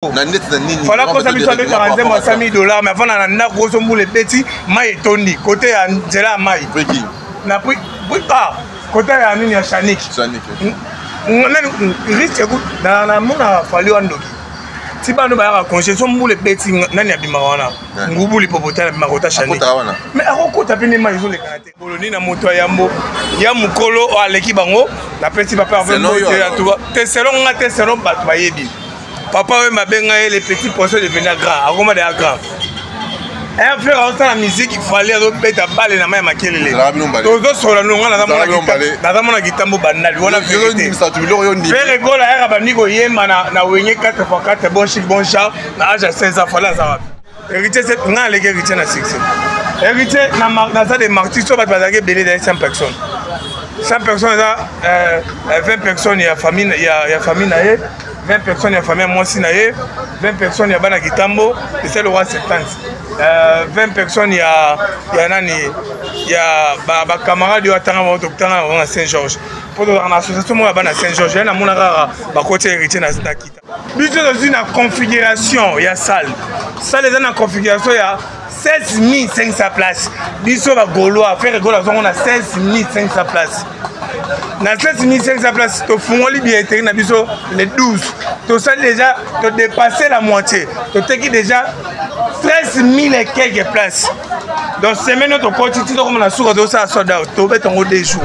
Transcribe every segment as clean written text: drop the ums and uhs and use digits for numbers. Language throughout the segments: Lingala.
Na ndeti na nini? Fala kosa biso abetaka nzembo ya 100 000 $, mais afanda na ndako oso mbula ebeti, mai etondi kote ya nzela ya mai na ah, kote ya nini ya Shanik nani riske namona Fali wa ndoki ti bano bayaka congé so mbula ebeti, nani abimaka wana? Ngubu lipopotala abimaka kota Shanik, mais akokota mpe nde mai ezolekana te. Boloni na moto ya yambo ya mokolo oyo aleki bango, napesi papa Herve mbote ya tuba te. Selon nga te, selon bato bayebi papa oyo mabenga ye le petit poisson devenu grand, akoma deya grand. Un frère azosala musique, Fali azobeta bale na mai ya makelele, tozosola nonga. Naza mona kitambo bandali wana. Ferre Gola yaka bandi koyemba na Wenge 4x4, bon chic bon genre, na age ya 16 ans. Fali aza wapi? Héritier, ngai aleki Héritier na succès. Héritier naza des martyrs, so bato bazalaki ebele, ezali 100 personnes, 100 personnes eza 20 personnes ya famille, ya famille na ye, 20 personnes ya famille ya mwasi na ye, 20 personnes ya bana kitambo, esali lokwa 70, 20 personnes ya nani, ya bacamarade oyo atanga bango, tokutanga bango na Saint Georges, mpo tozalaka na association moko ya bana Saint Georges. Ye namona kaka bakoti Héritier na kita. Biso tozwi na configuration ya salle, salle eza na configuration ya 16 500 place. Biso bagaulois, Ferre Gola azwango na 16 500 place. Na 16 500 place, tofungoli billetterie na biso le 12, tosali déjà, todépasse la moitié, toteki déjà 13 000 et quelques places. Donc semaine oyo tokoti ti tokoma na suka, tozosala sold out, tobeta yango 2 jours.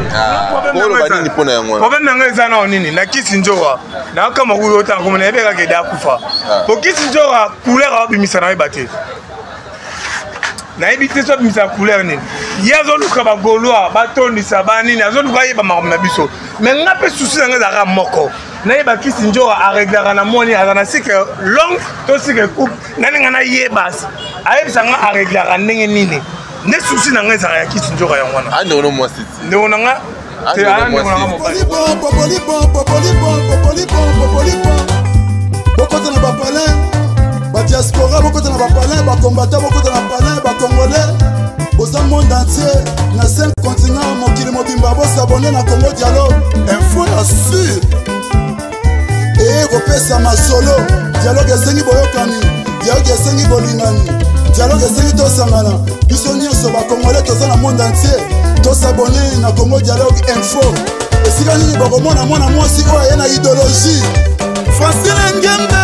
Problème yango eza nao nini? Na kisi nzoka nakama kuyo otanga komona yebi kaka ede akufa po kisi nzoka couleur aobimisa, nayeba te, nayebi te so abimisa couleur nini. Ye azoluka bagaulois batondisa banini, azoluka ayeba makambo na biso. Mais nga mpe souci na nga ezalaka moko, nayeba kisi nzoka areglaka na moni, aza na cycle longue to cycle courte. Naninga nayeba, ayebisa nga areglaka ndenge nini. Nde souci na nga ezalaka ya kisi nzoka yango wana. Ndeko mwasi. Ndeko na nga te, ndeko na nga mobali. Bokota na bapalin, badiaspora bokota na bapalin, bacombattants bokota na palin, bacongolais boza monde entier na 5 continent, mokili mobimba, bos'abonner na Congo Dialogue Info ya sur eye kopesa masolo. Dialogue esengi boyokani, dialogue esengi bolingani, dialogue esengi tosangana biso nyonso bacongolais toza na monde entier. Tos'abonner na Congo Dialogue Info. Esika nini bokomona mwana mwasi oyo aye na idéologie? Francine Ngembe.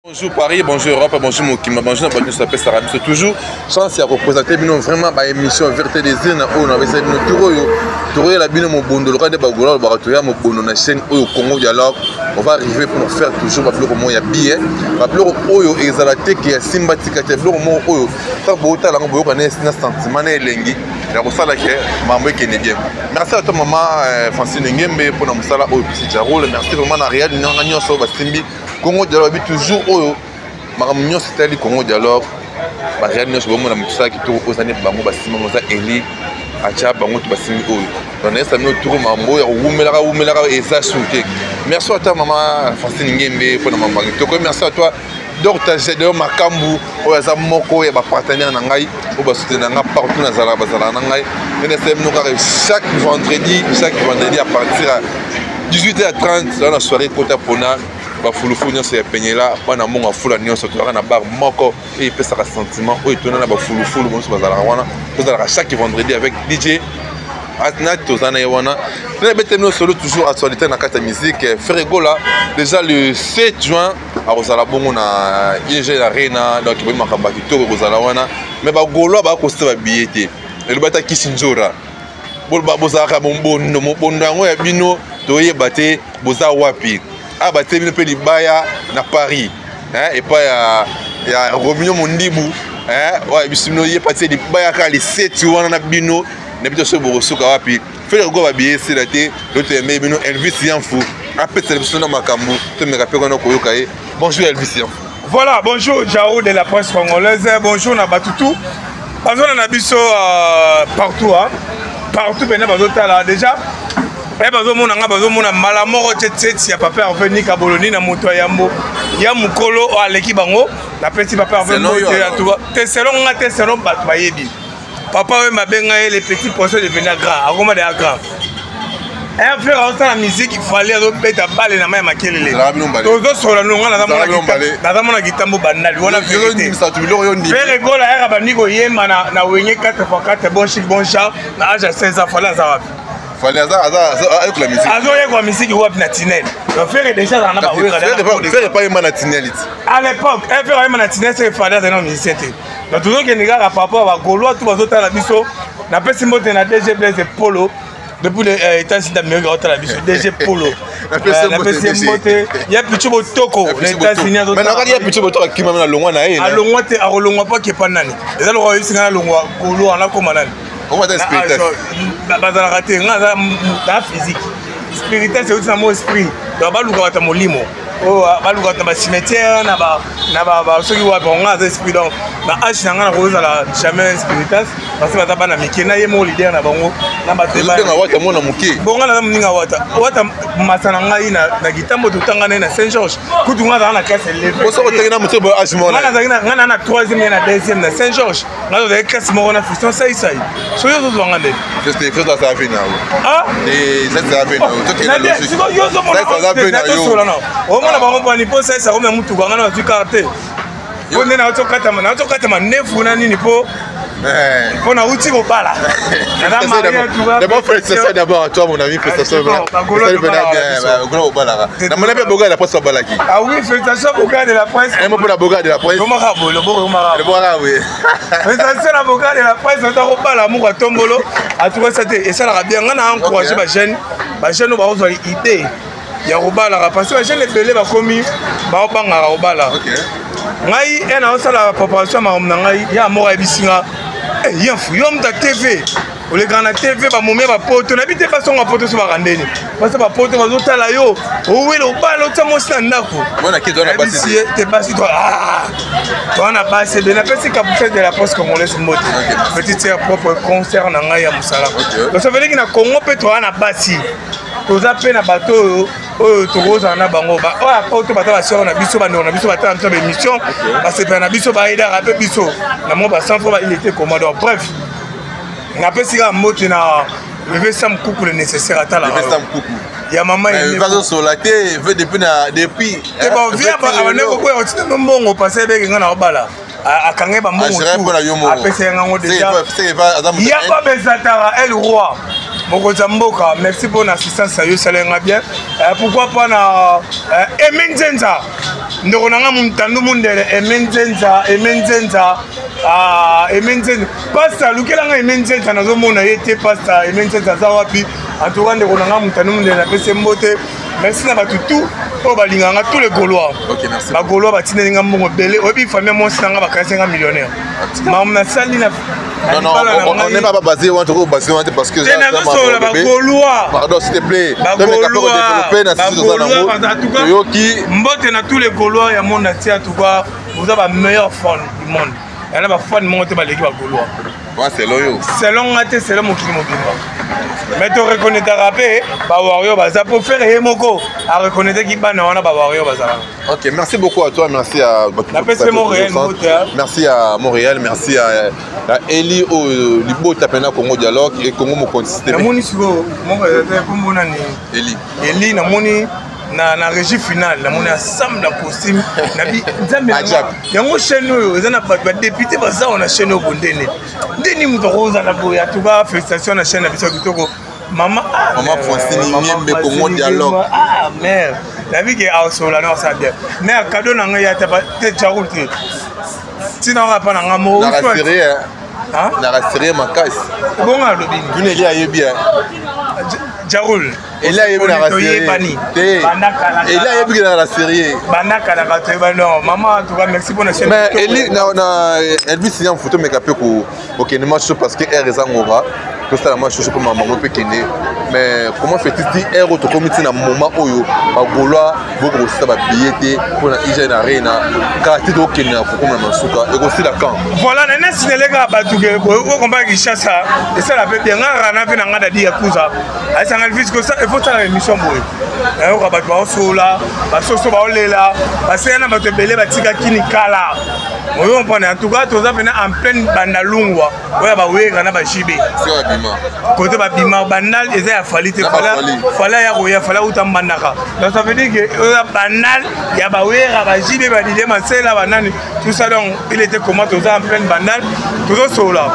Bonjour Paris, bonjour Europe, bonjour Mokima, bonjour na bato nyonso apesaka biso toujours chance ya koprésenter bino vraiment baémission Vérité des Urnes. Oyo napesa bino tour oyo, tokoyela bino mobondo loka nde bagola lobaka, toya mobondo na chaîne oyo Congo Dialogue. On va arriver pour faire toujours babiloko moko ya bien, babiloko oyo ezala te ke ya simba tika te, biloko moko oyo ntango bootala yango boyoka na sentiment na elengi ya kosala ke mambo ekende bien. Merci à toi, mama Francine Ngembe, mpona mosala oyo pesi Jarole. Merci vraiment na réal nanga nyonso oyo basimbi Congo Dialogue. Babi toujours oyo makambo nyonso etali Congo Dialogue, baréal nyonso bomona mosala kitoko oyo eza nde bango basimbi yango, eza eli atya bango to basimbi oyo. Donc nayesa bino tour makambo oyo ya kowumelaka wumelaka eza su te. Merci à toi, mama Francine Ngembe, mpona mambo ya kitoko. Merci à toi, Dr Gedeon Makambu, oyo aza moko ya bapartenaire na ngai oyo basoutenir nga partout nazalaka, bazalaka na ngai. Nde nasala bino kaka chaque vendredi, chaque vendredi à partir ya 18h30 toza na soirée kota mpona bafulufu nyonso ya penyela bana mbongo afula nyonso. Tozalaka na bar moko oyo epesaka sentiment oyo etonda na bafulufulu nyonso bazalaka wana. Tozalaka chaque vendredi avec DJ Atnat, toza na ye wana. Nde nabete bino solo toujours actualité na kati ya musique. Ferre Gola déjà le 7 juin akozala bongo na ING Arena. Donc boyi makambo ya kitoko ekozala wana, mais bagaulois bakosala babillet te. Elobi ata kisi nzora boloba bozalaka mobondo, mobondo yango ya bino toyeba te boza wapi. Awa batie bino mpe libaya na Paris, epai ya Romino Mondibu oyo biso bino ye patie libaya kaka liseti wana na bino na bino soki bokosuka wapi. Ferre Gola babillet esila te. Lo toyembe bino Elvis Yanfu apesela biso na makambo, tomeka mpe wana koyoka ye. Bonjour Elvis Yanfu. Voilà, bonjour Jao de la presse congolaise, bonjour na batutu bazona na biso partout, hein? Partout pene bazotala déjà e bazomona nga, bazomona mbala moko te teti ya papa Herve Nika Boloni na moto ya yambo ya mokolo oyo aleki bango, napesi papa Herve mbote ya tuba te. Selon nga te, selon bato bayebi papa oyo mabenga ye le petit poisson devenu grand, akoma deya grand. Ferre azosala musique, Fally azobeta bale na mai ya makelele. Tozosola no, nga naza mona kitambo bandali wana. Ferre Gola yaka bandi koyemba na Wenge 4x4, bon chic bon genre, na age ya 16 ans. Fally aza wapi? Fally aza ayokola musique. Azoyekola musique wapi? Na tinel. Donc Ferre déjà azala na bawera. Ferre pa yemba na tinel. À l'époque, Ferre ayemba na tinel, c'est Fally azali na musicien te. Donc tozokende kaka par rapport ya Bagaulois tu bazotala biso. Napesi mbote na DG Blaise Polo depuis les États-Unis d'Amérique, aotala biso. DG Polo, napesi mbote ya Pichu Botoko na États-Unis. Ya Pichu Botoko akima na longwa na ye. Alongwa te, akolongwa mpo akepa nani? Eza lokola oyebisi ngai nalongwa Gaulois, nakoma nani? Bazalaka te. Ngai aza na physique, spiritas euti na mo esprit. Donc baluka bato ya molimo oyo baluka na bacimetière na soki wapi. Nga aza esprit, donc na age na nga nakozala jamais spiritas, parce que baza bana mike na ye moko leader na bango na bato. Wata mwana moke. Bon, nga naza moninga Wata. Wata masa na ngai na kitambo, totanga na ye na Saint Georges. Kutu nga azala na classe élevée. Otangi na moto age moko? Nga na troisième, ye na deuxième na Saint Georges. Nga tozali classe moko na Fiston Saisai. Soki ozozwanga nde Yozosola. Omona bango mpani mpo Saisai akomi na mutuka, nga na bazwi carte mpo nde naotokatama nefu na nini mpo nauti kobala. D'abord, félicitations d'abord à toi, mon ami. Félicitations. Golo obalaka. Namona mpe Boga de la Presse obalaki. Ah oui, félicitations Boga de la Presse. Un mot pour la Boga de la Presse. Bomaka boye, loboko bomaka. Loboko boye. Félicitations na Boga de la Presse, ota kobala moko atombolo. Atukasa te, esalaka bien. Nga na encouragé bajeune, bajeune oyo bakozwa idée ya kobalaka, parce que bajeune ebele bakomi baobangaka kobala. Ngai e naosala préparation ya makambo na ngai ya moko, ayebisi nga: "Yanfu, yo mutu ya TV, olekaka na TV, bamomi ya bapoto, nayebi te basonga poto so baka ndeni, parce bapoto bazotala yo, owele obala, otia mwasi na ndako." Te, basi toa na basi ebele. Napesi Capucin de la Poste Congolaise mbote, petite sœur propre, concert na ngai ya mosala. Donc ça veut dire na Congo mpe toa na basi, toza mpe na bato oyo tokozala na bango. Oyo apoto baza basœur na biso, bandeko na biso, batala biso baémission, basepela na biso, bayedaka mpe biso na mwa ba 100 fois il était comment. Donc bref, napesi kaka mbote na leve Sam Kuku, le nécessaire, atala ya mama. Azosola te depuis na depuis. Te, bon, via abande koboya kotinda mbongo, parce ebeke nga na obala, akangai bambongo, apesa yango déjà. Yakob Ezatara El Roi, mokonzi ya mboka, merci mpona assistance na yo, esalenga bien. Pourquoi pas na Eme Nzenza, ndeko na nga Muntandu Mundele, Eme Nzenza, Eme Nzenza, Eme Nzenza, pasta alukelanga Eme Nzenza, nazomona ye te. Pasta Eme Nzenza aza wapi? En tout cas, ndeko na nga Muntandu Mundele, napesi mbote. Merci na bato tout oyo balingaka nga, tous les Gaulois. Bagaulois batindeli nga mbongo ebele. Oyebi, famille mwasi na nga bakanisi nga millionnaire, makambo nasali na Non, non, on n'est pas basé, on est basé parce que. Nazosolola Bagaulois. Pardon, s'il te plaît. Bagaulois, en tout cas, mbote na tous les Gaulois ya monde entier. En tout cas, boza ba meilleur fan du monde. Yana bafan moko te baleki Bagaulois. Selon yo? Selon nga te, selon mokili mobimba. Mais toreconnaîtraka mpe bawario baza po Ferre ye moko areconnaîtraki bana wana, bawario bazalaka. Ok, merci beaucoup à toi, merci à Napesi Montréal. Merci à Montréal, merci à Eli au Libota pena Congo Dialogue et Congo Mokonzi. Namoni sikoyo moko kombo nani? Eli. Eli, namoni na régie finale, namoni ensemble na costume nabi Nzambe yango. Chaîne oyo eza na bato badéputé baza wana. Chaîne oyo bondene ndeni moto akozala boye. En tout cas, félicitation na chaîne na biso ya kitoko, mama. Mama Francine Niembe, Congo Dialogue. Ah mère, nabi ke aosola na osala bien. Mère, cadeau na ngai ya te, jarul te, ntina waka mpa na ngai moko. Na rassuré makasi. Bongo alobi. Tuna Eli, ayebi. Jarul. Eli ayebi na toyebani. Eli ayebi na rassuré. Banda kalaka toyebani. Non, mama, en tout cas, merci mpona chaîne. Mais Eli na Elvis ya photo, meka mpe kokende match, parce que air eza ngonga, tosala match so mpo mamango mpe kende. Mais comment fait-il ti air oyo tokomi ti na moment oyo, Bagaulois bokoki kosisa babillet te mpona IGN Arena? Kala te tokokende na kokoma na masuka, ekosila quand? Voilà, nene sinele kaka bato ke okomba Kinshasa esala mpe bien. Nga rana mpe na nga dadi ya kuza ayesanga Elvis, il faut sala émission boye. Nayoka bato baosola, basoso baolela, baseya na bato ebele batikaki kala. Oyo comprendre, en tout cas toza pena en pleine bandalungwa oyo bawera na ba JB. Kote babima, Bandal eza ya Fally te. Fally ya koya, Fally auta Mbandaka. Donc ça veut dire que oyo Bandal ya bawera, ba JB, badidie masela, banani, tout ça. Donc il était comment, toza en pleine Bandal, tozosolola.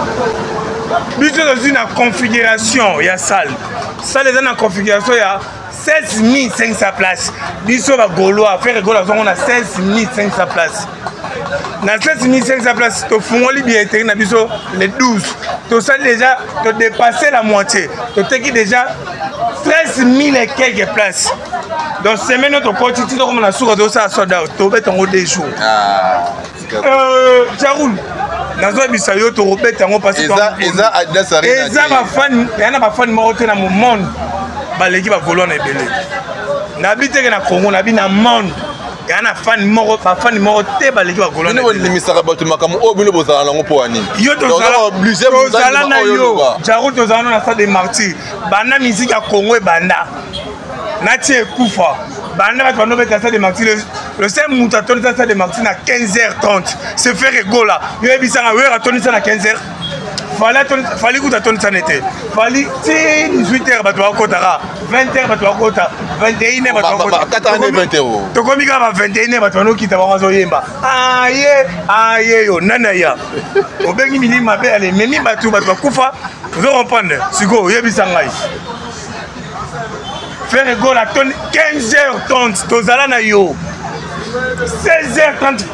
Biso tozwi na configuration ya salle. Salle eza na configuration ya 16 500 places. Biso bagaulois, Ferre Gola azongo na 16 500 places. Na 16 500 places, tofungoli billetterie na biso le 12. Tosali déjà, todépassé la moitié, toteki déjà 13 000 et quelques places. Donc semaine oyo tokoti ti tokoma na suka, tozosala sold out, tobeta yango 2 jours. Jaroul, nazoyebisa yo, tokobeta yango parce eza bafani ya na bafani moko te na monde baleki bagaulois na ebele. Nabi teke na Congo, nabi na monde ya na fani moko, bafani moko te baleki bagaulois. Bino bondimisaka bato makambo oyo bino bozala nango mpo ya nini? Yo, tozala na yo, Jaroul, tozala no na Stade des Martyrs. Banda musique ya Congo ebanda, nati ekufa, banda bato bandobeta Stade des Martyrs, le seul moto atondisa Stade des Martyrs na 15h30, c'est Ferre Gola. Yo yebisanga, oyo atondisa na 15h? Fally kuta atondisa nete. Fally ti 18 h bato bakotaka, 20 h bato bakota, 21 h bato bakota. Tokomi kaka ba 21 h, bato banokita, bango azoyemba aye aye. Yo nani aya obengi milimo mabe, ale memi bato, bato bakufa. Ozo comprendre? Sikoyo oyebisa ngai, Ferre Gola toni 15h30, tozala na yo 16h30,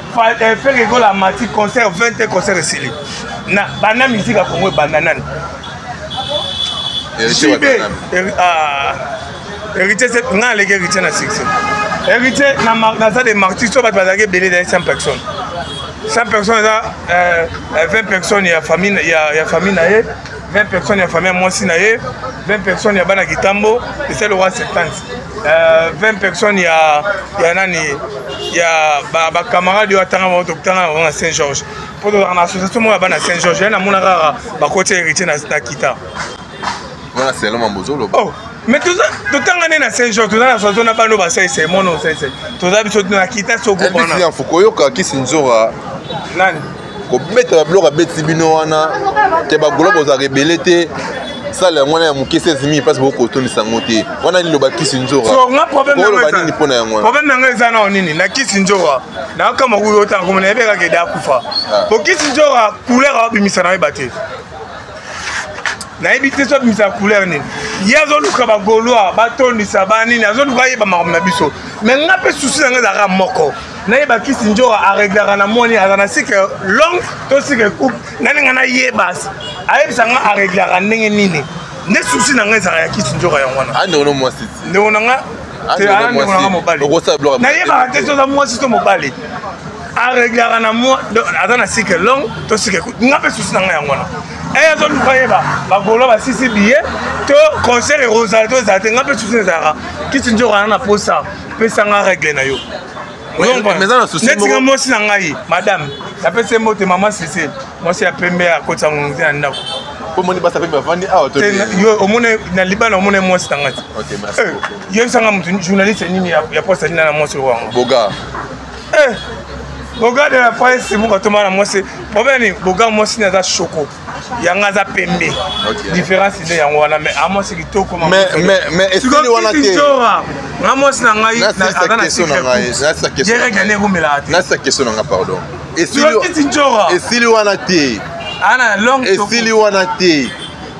Ferre Gola amati concert, 20h concert esili. Na banda musique ya Congo ebanda, nani? JB, Héritier. Nga aleki Héritier na succès. Héritier na Stade des Martyrs, so bato bazalaki ebele, ezali 100 personnes. 100 personnes eza 20 personnes ya famille, ya famille na ye, 20 personnes ya famille ya mwasi na ye, 20 personnes ya bana kitambo, esali lokwa 70, 20 personnes ya nani, ya bacamarade oyo atanga bango, tokutanga bango na Saint Georges, mpo tozalaka na association moko ya bana Saint Georges. Ye namona kaka bakoti Héritier na kita. Wana selon mambo ozoloba. Oh, mais totanga nde na Saint Georges, toza na association na bana oyo basalisa mwana osalisa, toza biso na kita soko. Wana koyoka kisi nzora. Nani? Kobeta babiloko abeti bino wana te. Bagaulois bozalaka ebele te. Sala yango wana ya moke, 16 000 place, bokotondisa yango te. Wana liloba kisi nzora, oloba nini mpona yango wana? Problème yango eza nao nini na kisi nzora? Nakama kuyo otanga komona yebi kaka ede akufa po kisi nzora couleur aobimisa, nayeba te, nayebi te so abimisa couleur nini. Ye azoluka bagaulois batondisa banini, azoluka ayeba makambo na biso. Mais nga mpe souci na nga ezalaka moko, nayeba kisi nzoka areglaka na moni, aza na cycle long to cycle court. Naninga nayeba, ayebisa nga areglaka ndenge nini. Nde souci na nga ezalaka ya kisi nzoka yango wana. Ndeko no mwasi. Ndeko na nga te, ndeko na nga mobali, nayebaka te soza mwasi to mobali. Areglaka na mwa, aza na cycle long to cycle court? Nga mpe souci na nga yango wana. E azoluka yeba bagaulois basisi billet to concert ekozala to ezala te. Nga mpe souci ezalaka kisi nzoka wana na posa, pesanga règle na yo. Netinga mwasi na ngai, madame, napesi ye mbote, mama Sese, mwasi ya pembe, akotisa ngongo te na ndako. Omoni basi pembe bavandi awa? Yo omoni na libala, omoni mwasi na ngai te. Yebisanga motu journaliste nini ya poste nini na mwasi wango? Boga. Boga de la presse moko atoma na mwasi. Problème nini? Boga mwasi ni aza choco, yango aza pembe. Différence nde yango wana. Mais amwasi kitoko. Mais esili wana te. Nga mwasi na ngai aza na direct ane ekomelaka te. Nasa question na nga, pardon. Kiti njora. Esili wana te. Ana long. Esili wana te.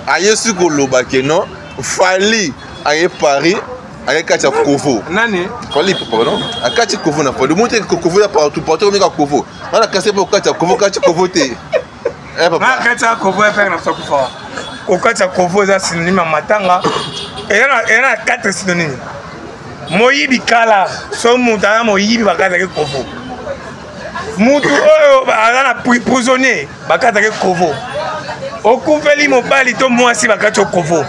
Ayesi koloba ke non, Fally aye Paris, aye kati ya kovo. Nani? Fally, pardon, akati kovo na Fally. Omoni te kovo ya partout partout, omika kovo wana, kasi mpe okati ya kovo, kati kovo te. Kati ya kovo epenge na biso kufa. Kokati ya kovo eza synonyme ya matanga. Eza na 4 synonyme. Moyibi kala, so moto aza moyibi, bakataki kovo. Mutu oyo aza na prisonnier, bakataki kovo. Okufeli mobali to mwasi, bakati okovo.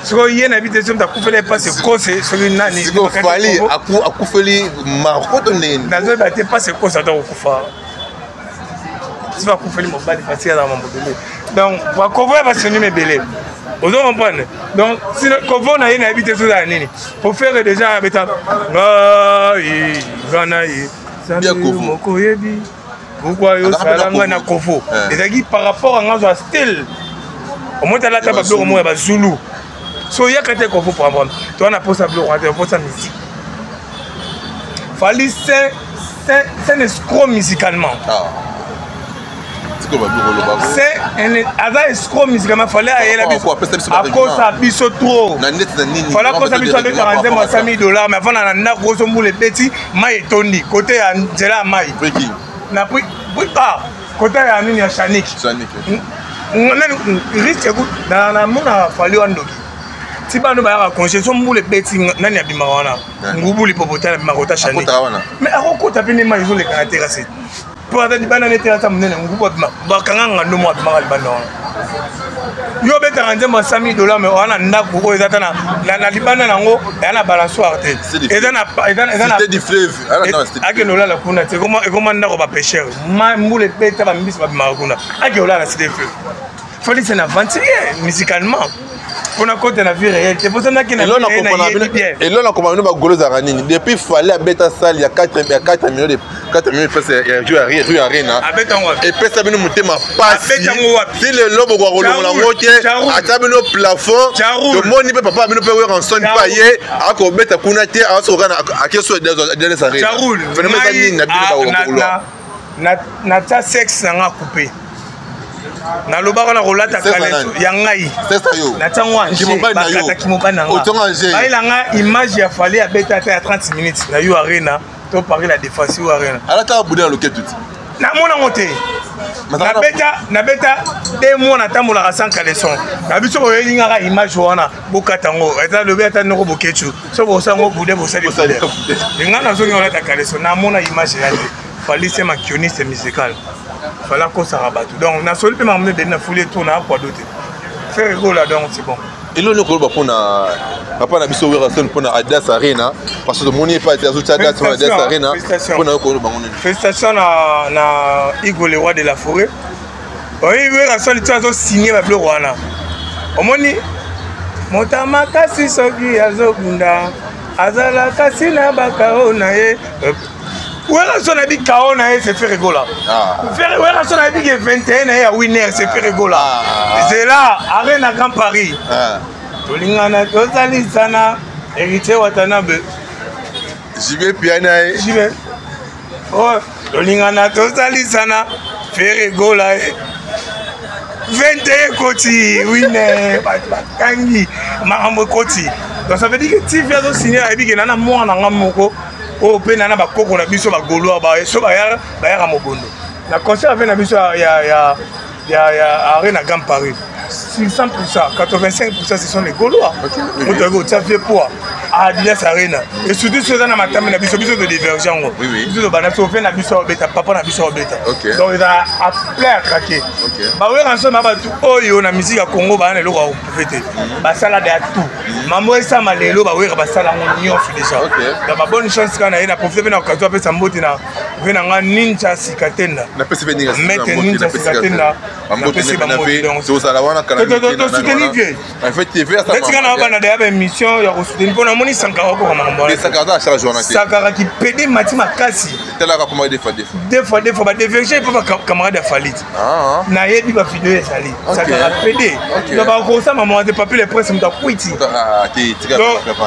Sikoyo ye na bi te, soki moto akufeli epasi ekose, soki nani. Fally akufeli marko to ndenge? Nazoyeba te, mpasi ekose ata kokufa. Soki akufeli mobali, pasi aza mambo ebele. Donc bakovo ya basynonyme ebele, ozo comprendre? Donc kovo na ye, nayebi te soki ezala nini. Po Ferre déjà abeta ngai nga na ye moko oyebi. Pourquoi yo sala ngai na kovo ezalaki par rapport à nga zwa style omoni alata babiloko moko ya bazulu so oyaka te kovo problème toza na posa biloko wana te posa musique. Fally, c'est un escroc musicalement. Ah. C'est un aza escroc musicalement. Fallait ayela biso, akosa biso trop. Fallait akosa biso, abetaka nzembo ya 100 000 dollars, mais afanda na ndako oso mbula ebeti, mai etondi kote ya nzela ya mai na ah, kote ya nini, ya Chanik. Nani risque namona Fally wa ndoki ti bano bayaka congé, so mbula ebeti, nani abimaka wana? Ngubu lipopotala abimaka kota Chanik, mais akokota mpe nde mai ezoleka na terrasse, mpo ata libanda nde terrasse monene. Ngubu abima, bakanga ngando mo abimaka libanda wana. Yo obetaka nzembo ya 100 000 dollars, mais wana ndako oyo eza ata na libanda nango eya na balançoire te, akende olala kuna te. Ekoma ndako bapêcheur, mbula ebeta, bambisi babimaka kuna, ake olala na Cité Fleuve. Fally, c'est un aventurier musicalement, mpona kota na vie réelle te, mposa naki na bien. Elo na koma bino bagolo ezalaka nini? Depuis Fally abeta salle ya 4 millions de 4 millions place ya rue Arena, epesa bino motema pasi ti lelo bokoka kolongola yango te. Ata bino plafond, tomoni mpe papa bino mpe Werrason mpe aye akobeta kuna te, asokoka akeso Adidas Arena. Phénomène eza nini na bino bakokoloa? Natia sexe na nga coupe, nalobaka na kolata caleçon ya ngai, natiango ange, bakataki mobali na nga, bayela nga image ya Fally abeta ata ya 30 minutes na yo Arena to Paris La Défense, yo Arena. Alataka bude na loketu ti. Namonango te. Nabeta 2 mois, natambolaka sans caleçon na biso. Boyelingaka image wana, bokata yango, ata lobi, ata noko boketu so bosango bude, bosali bude. Nga nazongi olata caleçon, namona image ya te. Fally, c'est makioniste musical. Fally akosaka bato, donc nasoli mpe makambo ebele na fuli etour na akwado te, Ferre Gola, donc c'est bon. Eloko nini okoloba mpona papa na biso Werrason, mpona Adidas Arena? Parce que tomoni epa te azotia date mpona Adidas Arena. Mpona yo koloba bango nini? Félicitation na Igo, le roi de la forêt. Oyebi Werrason ti azosigne babiloko wana, omoni moto makasi soki azobunda, azalaka si na bakao na ye. Werrason ayebi kao na ye, c'est Ferre Gola. Werrason ayebi ke 21 na ye ya winner, c'est Ferre Gola. Zela Arena Grand Paris, tolingana, tozalisana, Héritier Watanabe. Jibe piana ye. Jibe oh, tolingana, tozalisana, Ferre Gola 21 ekoti winner, bato bakangi makambo ekoti. Donc ça veut dire que TV azosigne, ayebi ke nana mwana nga moko oyo mpe nana bakoko na biso bagaulois so bayaka mobondo na concert ave na biso ya Arena Grand Paris, 600, 85, ce sont les Gaulois. Moto ayebi kotia vie poids Adidas Arena, et surtout so eza na matambe na biso, biso todiverge yango, biso tobanda so ve na biso aobeta, papa na biso aobeta, donc eza à plein à craquer. Bawera so na bato oyo na musique ya Congo baa na eloko ya koprouver te, basala de ya tout mambo esama lelo, bawera basala yango nyonso déjà. Donc babonne chance kaka na ye. Na profite mpe na occasion apesa mbote na ve na nga Ninja Sikatenda, maître Ninja Sikatenda, napesi bambote. Donc tosoutenir vieux netika na bana deya baémission ya kosoutenir, mpo namoni Sankara okoka makambo wana. Sankara kipede mati makasi deux fois, deux fois badéverge mpo bacamarade ya Fally te. Nayebi bavideo ezali Sankara pede, donc bakosama mwa te. Papi le Prince, moto akwiti, donc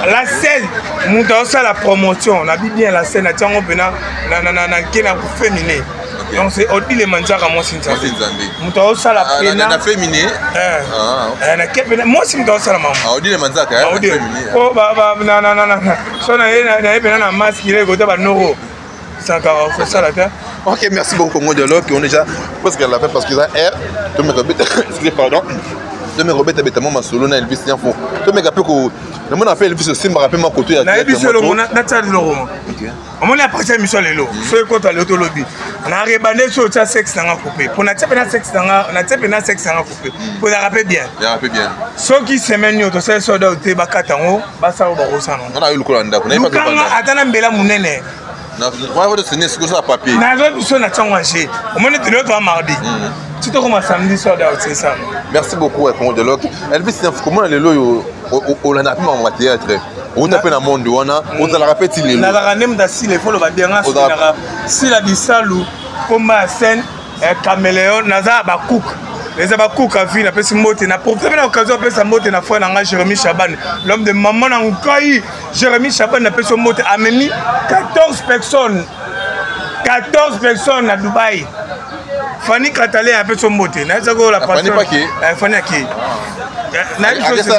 la scène, moto azosala promotion nabi bien la scène, atiango mpena na nke na féminin. Donc c'est Odile Manzaka, mwasi Nzambe, moto azosala pena na féminin. Na ke pena mwasi, moto azosala mama. Odile Manzaka. So naye pena na masque ile kota banoko Sankara kosala te. Ok, merci beaucoup Congo Dialogue. On est déjà presque à la fin parce que ça R. Excusez, pardon. Tomeka obeta beta mwa masolo na Elvis Nianfo. Tomeka mpe ko namona mpe Elvis osimbaka mpe makoto ya Nayebi so elongo natia liloko, omoni après émission lelo, so ekota lelo, tolobi na rebande, so otya sexe nanga coupe, mpo natia mpe na sexe nanga, natia mpe na sexe nanga coupe, mpo ezalaka mpe bien. Ezalaka mpe bien. Soki semaine oyo tosali soda te, bakata yango, basala oyo bakosala. Nga na yo lokola ndako. Lukanga ata na mbela monene. Papier. Nazo biso na ntango age, omoni lelo toa mardi, ti tokoma samedi, soda otie ça. Merci beaucoup à Congo Dialogue. Elvis, komona lelo oyo olanda mpe makambo ya théâtre, outa mpe na monde wana, ozalaka mpe ti lelo? Nazalaka nde moto asila, efo loba bien, nga asilaka sila bisalu. Komba ya scène Caméléon, naza ba cook. Eza ba cook à vie, napesi mbote na profite mpe na occasion apesa mbote na frère na ngai Jérémy Chaban, l'homme de maman na ngai. Jérémy Chaban, napesi mbote, amemi 14 personnes, 14 personnes na Dubaï. Fanny Katale apesi mbote, nayebisa ko la passion Fanny akei.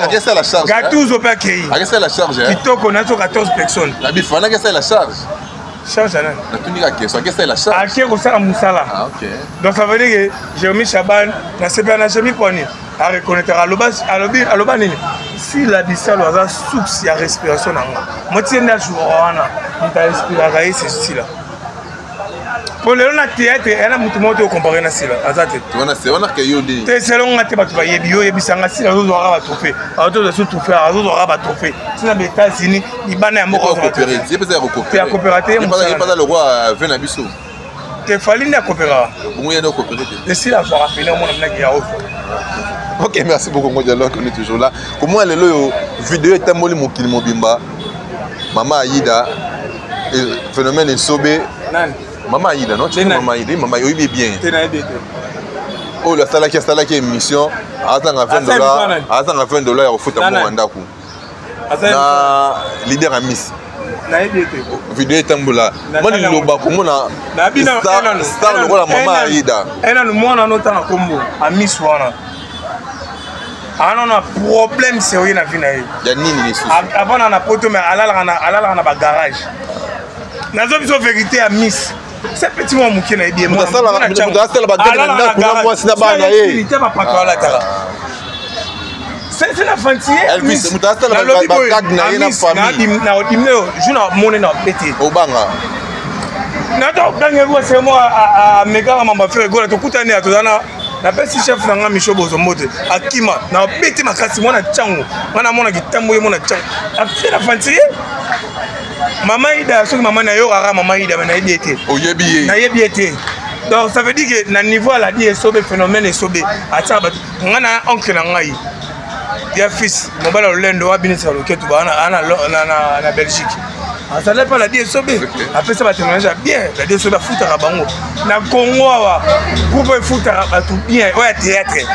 Akesala charge. Gattuso mpe akei. Akesala charge. Kitoko, nayebi 14 personnes. Nabi Fanny akesala charge. Charge nani? Natuni ka question, akesala charge. Ake kosala mosala. Ah, ok. Donc ça veut dire que Jérémy Chaban, nasepela na Jérémy Pwani, areconnaître, aloba, alobi, aloba nini? Sila Bisalo aza source ya respiration na nga. Motie nde ajouaka wana, moto arespiraka ye, c'est Sila. Po lelo na théâtre, eya na moto moko te ocompare na Sila, aza te. Wana c'est wana ke yo nde. Te selon nga te, bato bayebi yo, oyebisanga Sila azozwaka ba trophée, azozwa su trophée, azozwaka ba trophée. Sila ba États-Unis, libanda ya mboka azwaka trophée. Ye pesa ya Te akopera te, ye mosala. Ye pesa le roi ve na biso. Te Fally nde akopera. Bongo ye nde akopera te. Te Sila azwaka pene omona minaki ya ozo. Ok, merci beaucoup Congo Dialogue, on est toujours là. Comment lelo yo vidéo etamboli mokili mobimba? Mama Aïda, phénomène esobe. Nani? Mama Aïda, non? Tu sais Mama Aïda, Mama oyebi bien. Te nayebi te. Oyo asalaki asalaki émission, azanga 20 dollars, azanga 20 dollars ya kofuta mbongo ya ndako. Na leader ya Miss. Nayebi te. Video etambola. Mwana liloba komona star lokola Mama Aïda. Enanu mwana no tanga kombo Amis wana. Ana na problème sérieux na vie na ye. Ya nini lisusu? Avant na poto, mais alalaka na alalaka na ba garage. Nazo biso vérité ya Miss. C'est petit moi mokie na yebi. Moto asala bagage na ndako na mwasi na bana ye. Te bapato alataka. C'est na fantier. Elvis, moto asala bagage na ye na famille. Na odimne jour na mone na bete. Obanga. Nato bange ko c'est moi amekaka mamba frère gola tokutani ya tozana napesi chef na nga Micho Bozo mbote akima na bete makasi mwana chango nga namona kitambo ye mwana chango afie na fantier. Mama Ida, soki mama na yo kaka Mama Ida, mais nayebi ye te. Oyebi ye? Nayebi ye te. Donc ça veut dire que na niveau aladi esobe, phénomène esobe atiaka bato. Nga na oncle na ngai ya fils mobali ya lolendo wabinisa loketo ana na Belgique, azali mpe aladi esobe, apesa batémoignage ya bien. Ladi esobe afutaka bango na Congo awa, groupe efutaka bato bien oyo ya théâtre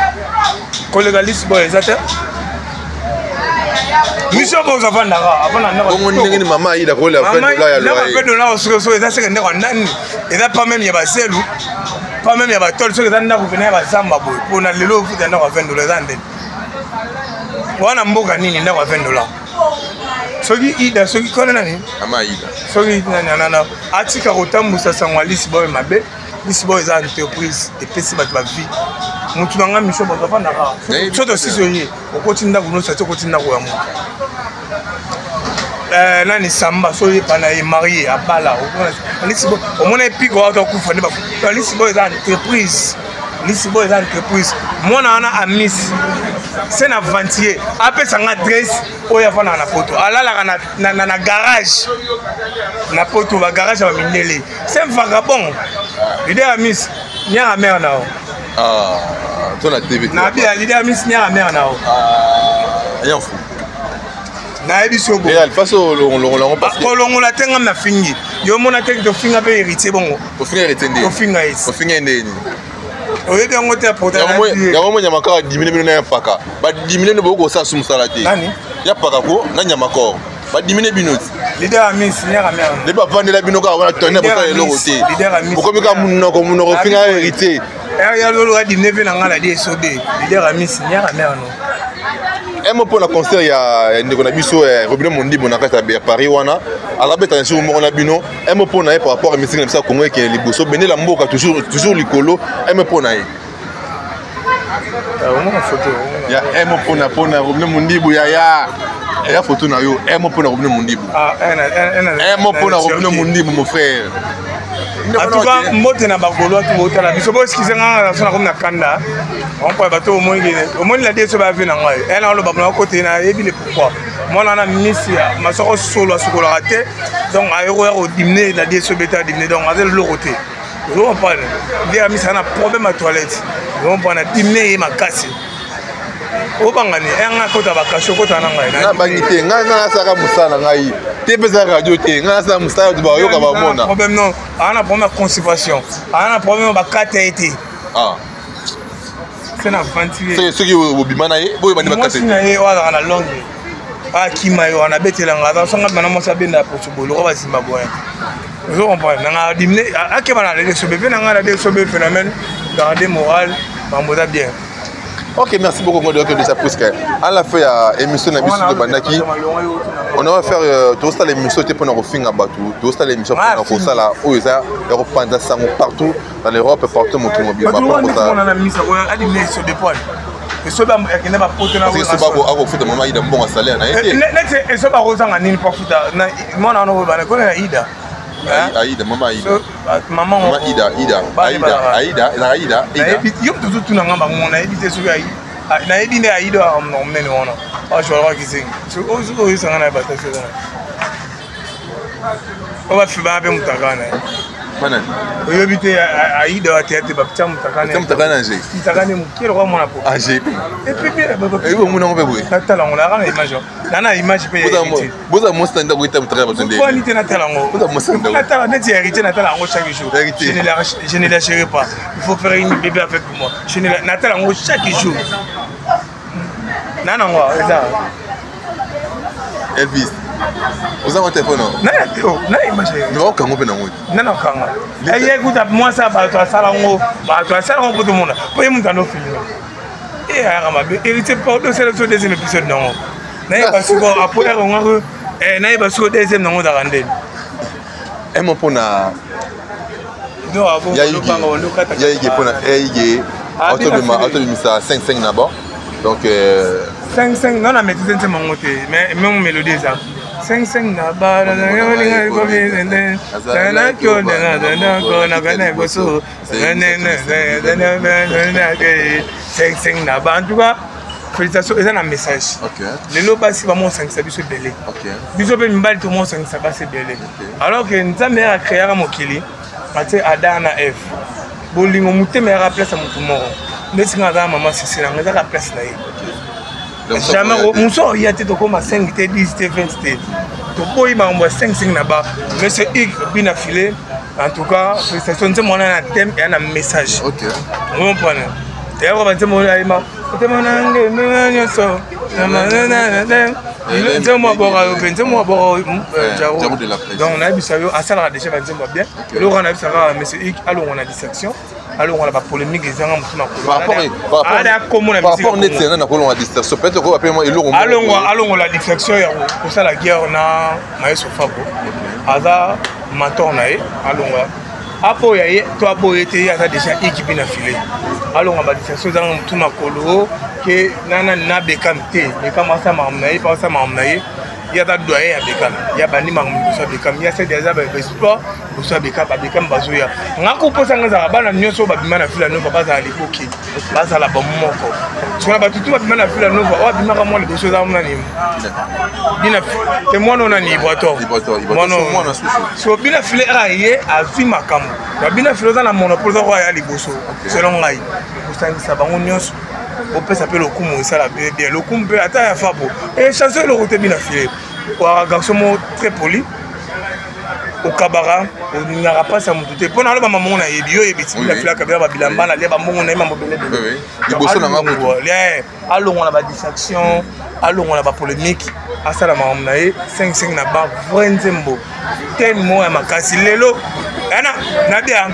koleka Lisboy eza te. Miso bozo avandaka avanda ndako. Bongo ndenge ni Mama Aïda kolela 20 dollars ya loyer? 20 dollars soki soki eza seke ndako ya nani, eza pas même ya baselu, pas même ya batole, soki eza ndako pene ya bazamba boye. Mpona lelo ofuta ndako ya 20 dollars eza ndeni wana mboka nini? Ndako ya 20 dollars, soki Ida, soki kona nani? Mama Aïda. Soki nani anana atika kotambusa sango ya Lisboy mabe. Lisboy eza entreprise epesi bato bavie. Motu na nga Micho bato afandaka so tosisi oye okoti ndako nyonso ati okoti ndako ya motu nani samba so oyepa na ye marie abala Lisboy, omona epiko wata okufa nde. Lisboy eza entreprise, Lisboy eza entreprise. Mwana wana Amis se na ventier apesanga adresse oyo afandaka na poto, alalaka na garage na poto, bagarage ya bamindele. C'est un vagabond, leader Amis nyaka mare na o. Ah, to na TV. Nabi ya leader Amis nyaka mare na o. Rien fou. Nayebi so bo. Real faso olongola yango parce que Kolongola te, ngam na fingi yo mona te, tofinga mpe héritier bongo. Ofinga héritier nde? Tofinga ye. Ofinga nde nini? Oyebi yango te. Yango mo nyama kaka dimine bino na ya paka, badimine bino, bokoki kosala su mosala te. Nani? Ya paka ko na nyama kor badimine bino ti. Leader Amis nyaka mare. Nde bavandela bino kaka wana tone, bosala eloko te, bokomi kaka monoko monoko, ofinga héritier. Ya lolo adimine mpe na ngai nadi esobe leader Amis nyaka mare no. Un mot mpona concert ya ndeko na biso Robino Mondibo na kati ya Paris wana, azabeta na jour moko na bino. Un mot mpona ye par rapport ya musique na biso ya Congo ekende liboso, bendela mboka toujours toujours likolo. Un mot mpona ye. Ya un mot mpona Robino Mondibu. Ya photo na yo. Un mot mpona Robino Mondibu, un mot mpona Robino Mondibu, mon frère. En tout cas, mbote na bagaulois tu botala biso. Bo excuse nga na sona comme na kanda ompo bato. Omoni, omoni la deso ba vi na ngai ena oloba mona kote na yebi le pourquoi mwana na misi masoko solo asukolaka te. Donc ayokoya kodimine la deso beta dimine, donc aza eloko te. Ozocomprendre nde amisi aza na problème ya toilette. Ozocomprendre, dimine ye makasi, obangani enga kota bakasho kota na ngai. Nabangi te, ngai ngai nasalaka mosala na ngai. Te mpe eza radio te, ngai nasala mosala, bato bayoka, bamona. Problème non, aa na problème ya constipation, aa na problème bakata ye te. Ah. Se na ventile. Soki obima na ye, boyo bandi bakata ye. Mwasi na ye oyo azalaka na Londres, akima ye wana, abetelanga, aza songa bana mwasi abenda ya poso boye lokola bazimbabwe. Ozo comprendre nanga dimine akeba na lele sobe mpe nanga na de sobe phénomène garde moral, mambo eza bien. Ok, merci beaucoup, Ngodo déjà, puisque à la fin ya émission na biso tobandaki, on va faire tosala émission te mpona kofinga bato, tosala émission mpona kosala oyo eza ya kopanza sango partout dans l'Europe, partout mokili mobimba. Esobe akende bapoto. Akofuta mama Ida mbongo salaire na ye te. Neti esobe akozanga nini po afuta mwana wana oyo bana kona na Ida? Aida, mama Aida. Mama. Mama Ida, Ida, Aida, Aida, ezalaka Aida, Ida. Yo moto ozotuna nga bango, nayebi te soki nayebi nde Aida monene wana azwalaka kizengi oyesanga na ye bato eza oyo bafibaka mpe mutaka na ye. Banani? Oyebi te Aida wa théâtre, batia mutaka. Mutaka na Angers. Mutaka ne moke lokwa mwana po. Angers. Epi omona yango mpe boye. Natala yango, naka na image, na image mpe. Boza mwasi na ndako, eta mutaka ya bato nde. Poni te natala yango? Boza mwasi na ndako. Natala neti Héritier, natala yango chaque jour. Je ne lâcherai pas, il faut faire une bébé avec moi. Je ne natala yango chaque jour na nango eza. Elvis, oza ngo telefone? Na image. Okango mpe nango. Nana okanga ye kuta mwasi ya bato asala ngo, bato asala ngo mpo tomona mpo ye moto ando filme e ayaka mabe. Héritier, pardon, osala biso deuxième épisode nango, nayeba siko apo yakongako, nayeba siko deuxième nango ezalaka ndeni. Emo mpona Yaige, mpona Yaige atobimisa 5-5 na bon, donc 5-5 non, na maîtrise nzembo yango te, mais même mélodie eza 5-5 na baolinga liboso 5-5 na ba. En tout cas, félicitation, eza na message. Lelo basi bamosangisa biso ebele, biso mpe mibali tomosangisa basi ebele, alors que Nzambe yaka créaka mokili, atie Adam na Eve. Bolingo motema yaka place ya motu moko. Ndeti nga aza na mama Sisi nanga, ezaka place na ye. Jamais mosu oya te, tokóma 5 te, 10 te, 20 te, toboyi makambo ya 5 5 na ba. Monsieur Ig Bina File, en tout cas félicitation. Nzembo wana na thème eya na message, comprendre eyako banzembo oyo ayema motema nange ndenge nyonso, nzembo aboka yo mpe nzembo aboka Jaro. Donc nayebisa yo, asalaka déjà banzembo ya bien. Eloko wana nayebisa kaka monsieur Ig, alongwa na distraction, alongwa na bapolémique ezanga motu. Makolo neti na kolonga distraction, peut-être koba mpe eloko. Alongola distraction ya kosala guerre na Maestro Fabo, aza mentor na ye. Alonga apoya ye to aboye te, ye aza déjà équipe na file. Alonga badistraction ezanga motu makolo ke nana na Bekam te. Bekam asala makambo na ye mpe asala makambo na ye. Ye aza doyen ya Bekam, ya bandi makambo liboso ya Bekam, ya sedi aza baespoir liboso ya Bekam. Babekam bazoya nga koposa nga ezalaka bana nyonso oyo babima na Villa Nova bazala liboki, bazala bamoko. Sikoyo bato tu babima na Villa Nova, oyo abimaka mwa liboso eza nani? Bina te, mwana oyo nani? Ibrator. So Bina File aka ye azwi makambo ya Bina File, oza na monopole, oza koya liboso. Selon ngai, kosangisa bango nyonso, opesa mpe lokumu, esala bien lokumu mpe ata ya Fabo e chanson eloko te. Bina File waka garçon moko très poli, okabaka, olingaka mpasi ya motu te. Mpo na aloba mamongo nayebi yo, oyebi ti Bina File akabela babilamba nalia bambongo na ye, mambo belebele. Liboso na nga. Alongwa na badistraction, alongwa na bapolémique, asala makambo na ye. 5-5 na ba vrai nzembo, thème moko ya makasi. Lelo ana nabia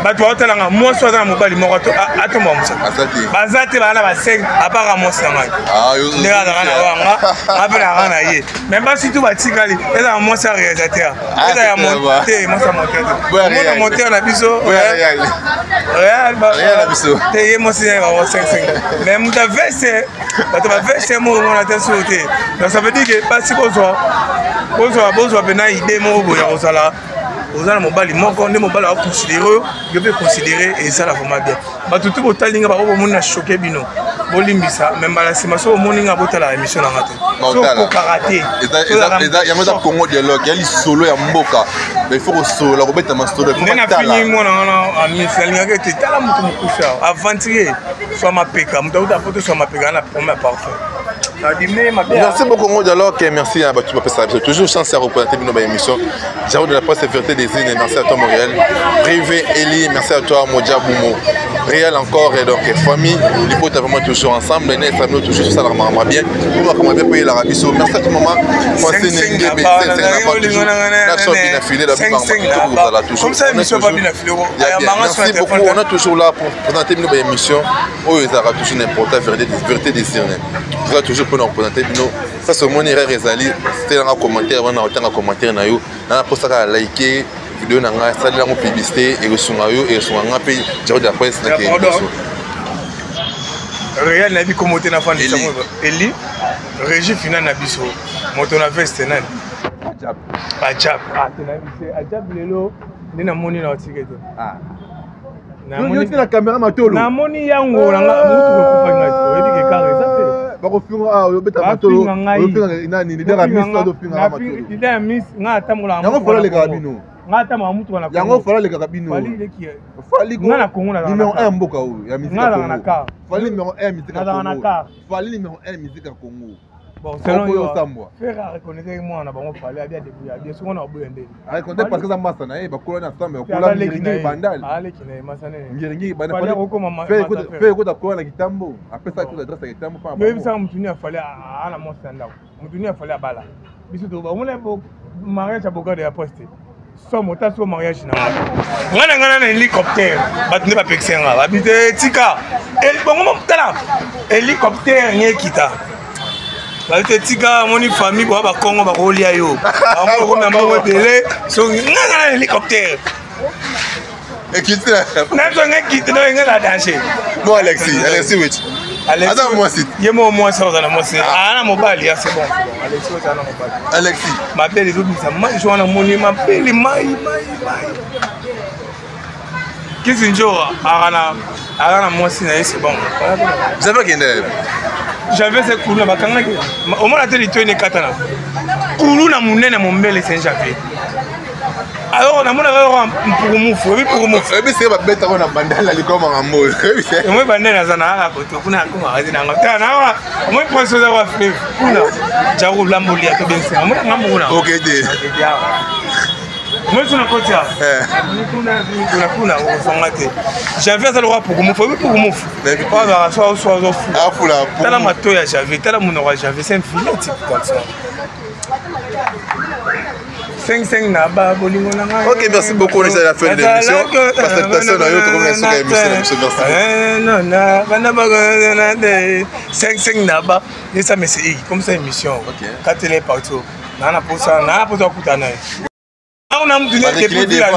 bato baotalanga, mwasi aza na mobali moko atomba mosaka, baza te, baza na ba 5 apaka mwasi na ngai ndenge azalaka na wanga, nga mpe naka na ye. Mais basi tu batikali, ezala mwasi ya réalisateur, eza ya te, mwasi ya monteur te, omona monteur na biso te, ye mwasi na ye bango 5 5. Mais moto avese, bato bavese moko omona te solo te. Donc ça veut dire que basi bozwa, bozwa, bozwa mpena idée moko boye ya kozala oza na mobali moko nde mobali akoconsidere oyo yo mpe considere, ezala vraiment bien. Bato tu botali nga, bango bomoni na choke bino, bolimbisa. Mais mbala nsima so bomoni nga, botala émission na nga te, so okokaka te. Yango eza Congo Dialogue ya lisolo ya mboka, il faut kosolola, kobeta masolo. Nde nafini mwana wana amisi, alingaki ete tala moto mokufi awa, aventurier, swa mapeka, moto auta poto, swa mapeka na problème ya parfum. Merci beaucoup Congo Dialogue, merci à bato bapesaka biso toujours chance ya représenter bino ba émission. Jaro de la presse vérité des îles, merci à toi Montréal. Privé Eli, merci à toi Modia Boumo. Réel encore et donc famille, libota vraiment toujours ensemble, né famille toujours ça la bien. Pour ma bien payer la rabiso. Merci à toi maman. Francine Ngebe, toujours. Nation bien affilée la toujours. Comme ça émission pas bien affilée. Merci beaucoup, on est toujours là pour présenter bino ba émission. Oyo ezalaka toujours n'importe vérité vérité des urnes. Toza toujours mpona kopresente bino sasa omoni erreur ezali telanga commentaire wana otanga commentaire na yo na naposa kaka like video na ngai asalela yango publicité ekosunga yo ekosunga ngai mpe jaro de la presse na kei liboso. Real nayebi kombo te nafandisa eli régie finale na biso moto na veste nani ajab ah, te nayebi te ajab lelo nde namoni na otike te ah. Yo na caméra matolo. Namoni yango na nga mutu kokufa ngai oyebi ke kaka eza te. Bakofinga ah obeta matolo. Ofinga nani leader ya miss ofinga nga matolo. Leader ya miss nga atambola. Yango fola lekaka bino. Nga atambola mutu na Congo. Yango fola lekaka bino. Fally leki. Fally nga na Congo na numéro 1 mboka oyo ya musique ya Congo. Fally numéro 1 musique ya Congo. Fally numéro 1 musique ya Congo. Bon, selon yo, osambwa. Ferre a reconnaître mwana na bango Fally abia débrouille abia soki na oboya ndeni. A reconnaître parce que za masa na ye bakola na ensemble bakola ngiringi bandal. Aleki na ye masa na ye. Ngiringi bandal. Fally akokoma masa. Ferre kota kola na kitambo apesa ko adresse ya kitambo pa. Yo yebisaka mutu ni Fally ana mwasi na ndako. Mutu ni Fally abala. Biso to ba mona mariage ya bogade ya poste. Somo ta so mariage na nga na nga na hélicoptère bato nde bapekisi nga babi te tika bongo tala hélicoptère nge ekita babi te tika amoni famille boa bakongo bakolia yo bakomi mbongo ebele soki nga nga na hélicoptère ekiti na biso nga ekiti na nga na danger bon Alexis Alexis weti aza mwasi ye moko mwasi aza na mwasi ah. ana mobali ya c'est bon Alexis oza na mobali Alexis mabele ezobimisa mai jo wana moni mabele mai mai mai kisi njora aka na mwasi na ye c'est bon J'avais kende J'avais se kuluna bakangaki omona te litoi nekatana kuluna monene mombele saint Javier alors namonaka yoko mpukumufu oyebi mpukumufu oyebi seke babetako na bandal na likolo makambo oyo omoi bandal naza na kaka koto kuna akomaka te nanga tala nawa omoi prince oza kwa fleuve kuna jaku lambolia to bensenga omoi ngambo kuna oke te omoi so na koti awa kuna kuna kuna okozonga te janvier aza lokola pukumufu oyebi pukumufu oyo azalaka so so azofula tala matoi ya janvier tala monoko ya janvier c'est un vilain type comme ça 5 5 na ba bolingo na ngai. OK, merci beaucoup, on est à la fin de l'émission. Salutation na yo tokomi na suka émission na biso merci. Eh non na bana ba na de 5 5 na ba esa mais c'est comme ça émission. OK. Katele partout. Na na posa na posa kutana. Na mutu ne depuis Villa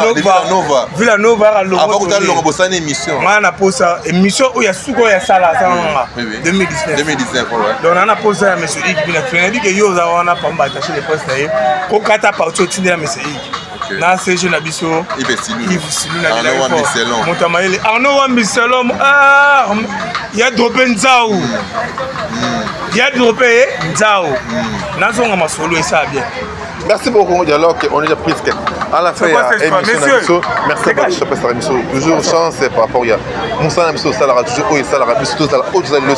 Nova. Villa Nova a longo. Avant kutana longo bosani émission. Nga na posa émission oyo ya suka oyo ya sala sala nga. 2019. 2019 ouais. Donc na na posa ya monsieur Ig bina tu dit que yo oza wana pamba attaché de poste na ye. Kokata parti otindela monsieur Ig. Na CG na biso Yves Silu na bila moto ya mayele Arnaud Wambiselon ah ya drope nzau. Ya drope nzau. Nazonga masolo esa bien. Merci beaucoup, Dialogue. On est déjà presque à la fin de l'émission. Merci à vous. Toujours chance par rapport à Moussa Namiso, Salara, toujours Oye Salara, Biso, Salara, Oye Salara,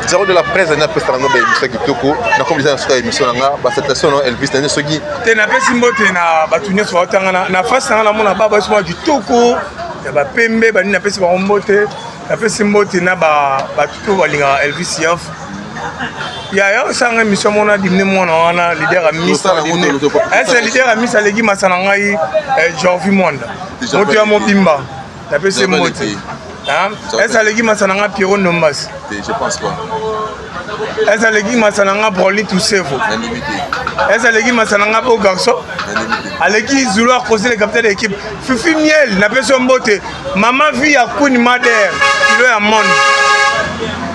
Zéro de la presse, na pesa na ba émission kitoko na comme disant sur émission na ba salutation na Elvis na soki te na pesi mbote na bato nyonso baotanga na na face na mona ba ba sima kitoko ya ba pembe ba nini na pesi bango mbote na pesi mbote na ba bato to balingaka Elvis Yoff yaya osanga émission mona dimne mwana wana leader ya miss ese leader ya miss aleki masa na ngai jorvi mwanda moto ya mobimba napesi ye mbote ese aleki masa na ngai pierrot ndombasi ese aleki masa na ngai broli tusevo ese aleki masa na ngai beau garçon aleki zulu akosi le capitaine de l'équipe fifi miel napesi yo mbote mama vie ya queen mader kilo ya monde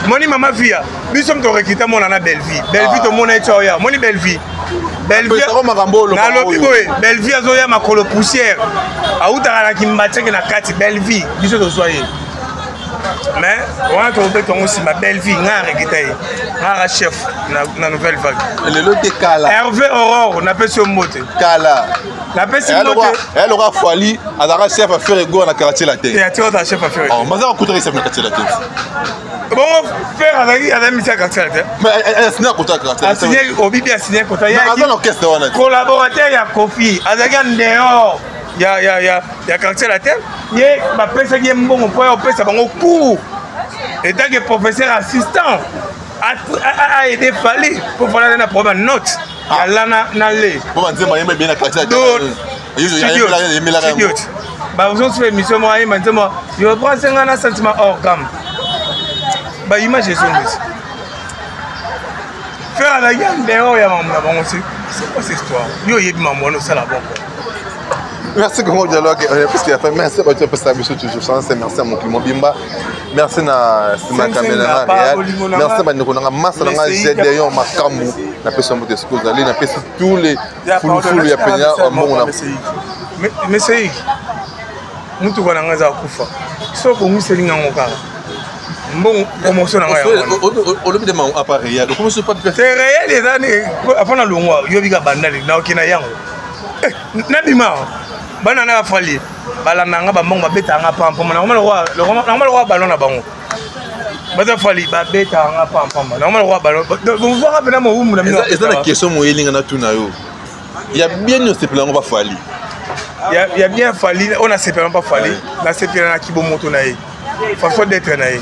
moni mama via biso moto rekita mona na bellevie bellevie tomona ye ti oya moni bellevie nalobi boye bellevie azoya makolo poussière awutaka na kimbatieke na kati bellevie biso tozwa ye mais wana tokobeta yango nsima bellevie ngai arekita ye ngai aka chef na nouvelle vague lelo te kala hervé aurore napesi yo mbote kala Napesi mbote. Lokola Fally azalaka chef ya Ferre Gola na Quartier Latin. Eh, atika ozala chef ya Ferre. Oh, mais azalaka chef na Quartier Latin. Bongo Ferre azalaki aza misi ya Quartier Latin. Mais asigné contrat Quartier Latin. Asigné Obibi asigné contrat. Aza na orchestre wana. Collaborateur ya Koffi azalaki en dehors ya Quartier Latin. Ye bapesaki ye mbongo mpo ya kopesa bango cours en tant que professeur assistant a aidé Fally pour Fally aza na problème note ya la na le. Po banzembo ayemba ebele na Quartier Latin. Yemelaka yango. Bazosala émission moko ayemba nzembo yo branse nga na sentiment hors gamme, baimage ezongisi Ferre azalaki en dehors ya makambo na bango. C'est quoi cette histoire? Yo oyebi makambo wana, osala bongo. Merci Congo Dialogue, on est presque à la fin. Merci à toi, biso toujours chance. Merci à mon client Bimba. Merci na sima caméra Réal. Merci bandeko nanga masa nanga Gédéon Makambu. Na pesa mbote siko zali na pesa tous les fulufulu ya penya mbongo na Monsieur, mutuka na ngai eza kufa, so obongiseli ngango kaka mbongo promotion na ngai. Olobi de à part Réal. Okomi so pas. C'est réel, eza afana longwa yobika bandali naoki na yango nabima. Bana na bafali balanda nga, bambongo babetaka nga pampamba, nakoma lokwa ballon na bango. Baza Fally babetaka nga pampamba, nakoma lokwa ballon, bovwaka mpena mowumbu na bino. Eza na question moyelinga na tuna yo ya bien, osepela yango bafali. Ya bien, Fally oyo nasepela mpa Fally, nasepela na kibomoto na ye, façon d'être na ye.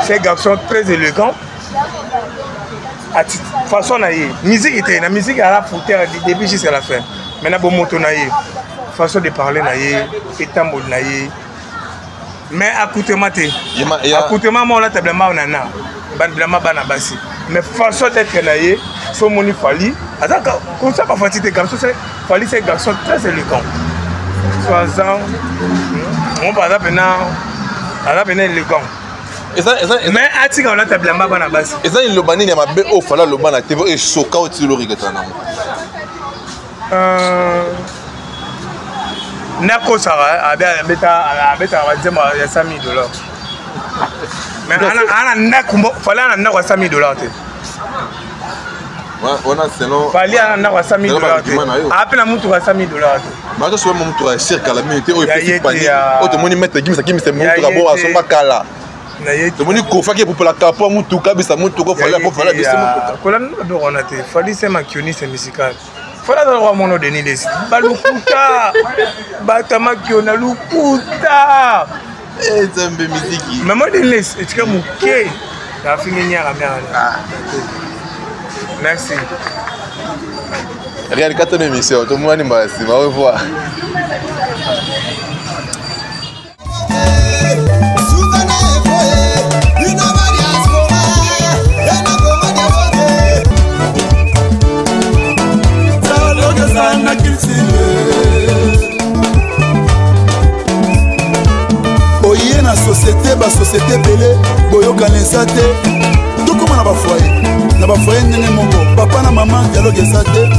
C'est un garçon très élégant, façon na ye. Musique te, na musique ala foutere du début jusqu'à la fin, mais na bomoto na ye, façon de parler na ye, etamboli na ye. Mais accoutrement te, accoutrement mo olata bilamba nana bilamba bana basi, mais façon d'être na ye. So omoni Fally aza kosa bafati te. Garçon Fally, c'est garçon très élégant, soisant mo aza pena élégant, mais atika olata bilamba bana basi. Eza liloba nini ya mabe oyo Fally aloba na TV esoka oyo ti lorigata nango? Nakosaka abetaka banzembo ya 100 000 dollars, mais ana ndako, Fally ana ndako ya 100 000 dollars te. Wana selon Fally ana ndako ya 100 000 dollars te, ape na mutuka ya 100 000 dollars te. Bato soba mutuka ya cher kala mingi te, oyo epesi panique, oyo tomoni maître Gims akimisa mutuka bo asomba kala, tomoni Koffi epupela kapo mutuka bisa mutuka, Fally po Fally abisi mutuka. Kolanda biloko wana te. Fally, c'est makioniste musical. Fally aza lokwa mono Denis Lesi, balukuta bato ya makiona lukuta. Nzambe, miziki. Mama Denis Lesi etika moke afingi nyaka miaka. Merci. Réal Kato na émission, tomoni mbala nsima. Au revoir. Sukana efoye bino ba diaspora ena Kongo Dialogue. Dialogue eza na culture. Oye na société, basociété ebele boyokana eza te. Tokóma na bafoyer, na bafoyer ndenge moko, papa na mama dialogue eza te.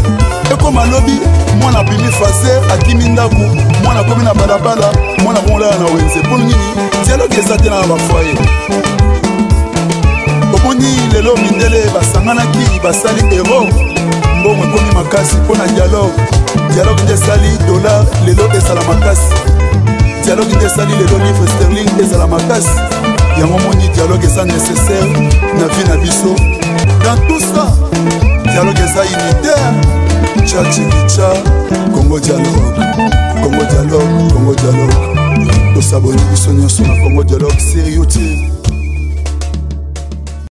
Ekóma lobi mwana abimi faser, akimi ndako, mwana akomi na balabala, mwana komolala na wenze. Mpo nini dialogue eza te na bafoyer? Omoni lelo mindele basanganaki, basali euro, mbongo ekomi makasi mpo na dialogue. Dialogue nde esali dollar lelo ezala makasi, dialogue nde esali lelo livre sterling ezala makasi. Yango moni dialogue eza nécessaire na vie na biso. Dans tout ça, dialogue eza unitaire. Cha chikicha, Congo Dialogue, Congo Dialogue, Congo Dialogue. Tosaboni biso nyonso na Congo Dialogue sur YouTube.